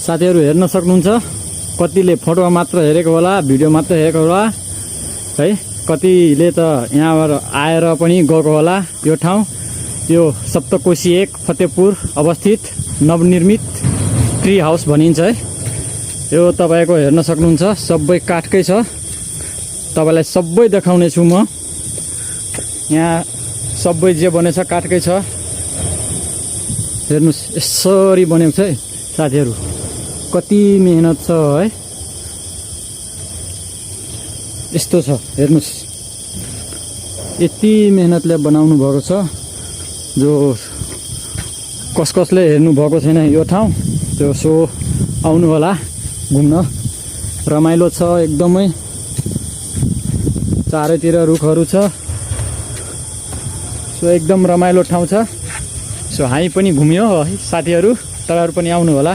साथीहरु हेर्न सक्नुहुन्छ कतिले फोटोमा मात्र हेरेको होला भिडियो मात्र हेरेको होला है कतिले त यहाँबाट आएर पनि गएको होला यो ठाउँ यो सप्तकोशी 1 फतेहपुर अवस्थित नवनिर्मित ट्री हाउस भनिन्छ है यो तपाईको हेर्न सक्नुहुन्छ सबै काठकै छ तपाईलाई सबै देखाउने छु म यहाँ सबै जे बनेछ काठकै छ हेर्नुस् यसरी बनेको छ है साथीहरु कति मेहनत छ है यस्तो छ हेर्नुस् यति मेहनतले बनाउनु भएको छ जो कसले हेर्नु भएको छैन यो ठाउँ त्यो सो आउनु होला घुम्न रमाइलो छ एकदमै चारैतिर रुखहरू छ सो एकदम रमाइलो ठाउँ छ सो हामी पनि घुम्यो है साथीहरु तपाईहरु पनि आउनु होला